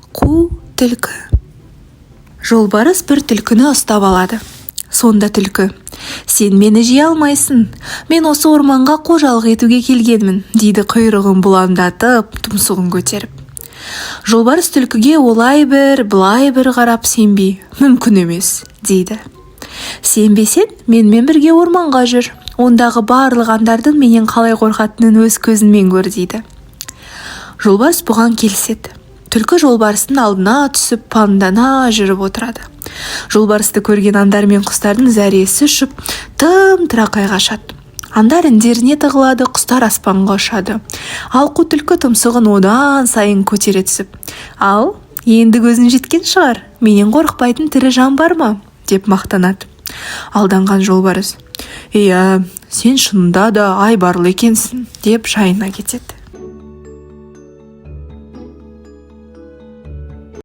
Қу түлкі. Жолбарыс бір түлкіні ұстап алады. Сонда түлкі: «Сен мені жей алмайсың, мен осы орманға қожалық етуге келгенмін», – дейді құйрығын бұлаңдатып, тұмсығын көтеріп. Жолбарыс түлкіге олай бір, былай бір қарап, сенбей: «Мүмкін емес», – дейді. «Сенбесең, менімен бірге орманға жүр, ондағы барлық аңдардың менен қалай қорқатынын өз көзіңмен көр», – дейді. Жолбарыс бұған келіседі. Түлкі жолбарыстың алдына түсіп, паңдана жүріп отырады. Жолбарысты көрген аңдар мен құстардың зәресі ұшып, тым тырақай қашады. Аңдар індеріне тығылады, құстар аспанға ұшады. Ал қу түлкі тұмсығын одан сайын көтере түсіп: «Ал енді көзің жеткен шығар, менен қорықпайтын тірі жан бар ма?» – деп мақтанады. Алданған жолбарыс: «Иә, сен шынында да айбарлы екенсің», – деп жайына кетеді.